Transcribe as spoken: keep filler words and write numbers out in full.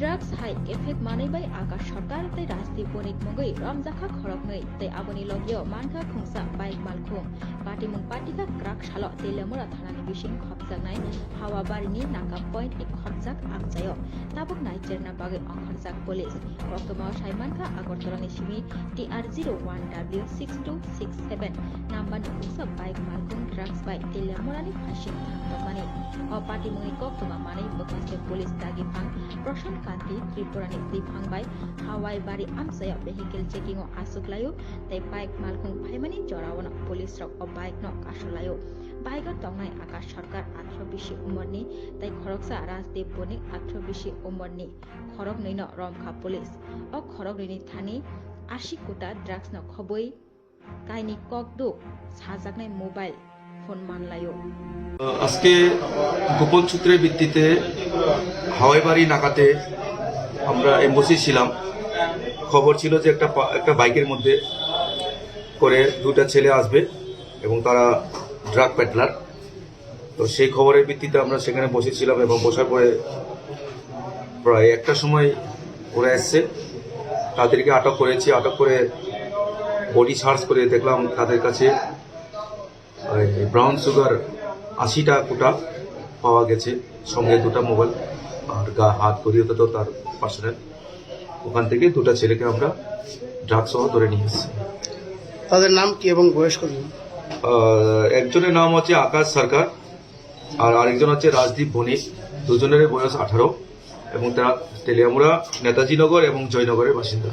Drugs hai kephek manwi bai Akash Sarkar tei Rajdeep Bonik mungwi romjakha khoroknwi tei aboni logio mankha khungsa bike malkhung. Patimung patikha kwrak salo Teliamura thanani bising khopjaknai Hawabarini Naka Point ni khopjak amchaio tabuk naicherna bagwi ongkhorjak police. Koktwmao saimankha Agartala ni simi T R zero one W six two six seven number ni khungsa bike malkhung drugs bai Teliamura ni phaising thangtokmani. O patimungni koktwma manwi bwkhaste police dagi phang Prashant Kanti Tripura ni twiphang bai Hawai bari amchaio vehicle checking o aswk laio tei bike malkhung phaimani jorao no police rok o bike no kasulaio. Bike o tongnai Akash Sarkar athro bisi umorni tei khoroksa Rajdeep Bonik athro bisi umorni khoroknwi no romkha police. O khoroknwini thani asi kuta drugs no khobwi kaini kokduk sajaknai mobile phone manlaio. আজকে গোপন সূত্রের ভিত্তিতে হাওয়াইবাড়ি নাকাতে আমরা অ্যাম্বুশে ছিলাম। খবর ছিল যে একটা পা-, একটা বাইকের মধ্যে করে দুটা ছেলে আসবে এবং তারা ড্রাগ পেডলার। তো সেই খবরের ভিত্তিতে আমরা সেখানে বসেছিলাম এবং বসার পরে প্রায় একটার সময় ওরা এসছে। তাদেরকে আটক করেছি। আটক করে বডি সার্চ করে দেখলাম তাদের কাছে ওই ব্রাউন সুগার আশিটা কোটা পাওয়া গেছে, সঙ্গে দুটো মোবাইল আর গা হাত ঘড়িও তো তার পার্সোনাল। ওখান থেকে দুটো ছেলেকে আমরা ড্রাগ সহ ধরে নিয়ে এসেছি। তাদের নাম কি এবং বয়স কত? আহ, একজনের নাম হচ্ছে আকাশ সরকার আর আরেকজন হচ্ছে রাজদীপ বণিক। দুজনেরই বয়স আঠারো এবং তারা তেলিয়ামুড়া, নেতাজি নগর এবং জয়নগরের বাসিন্দা।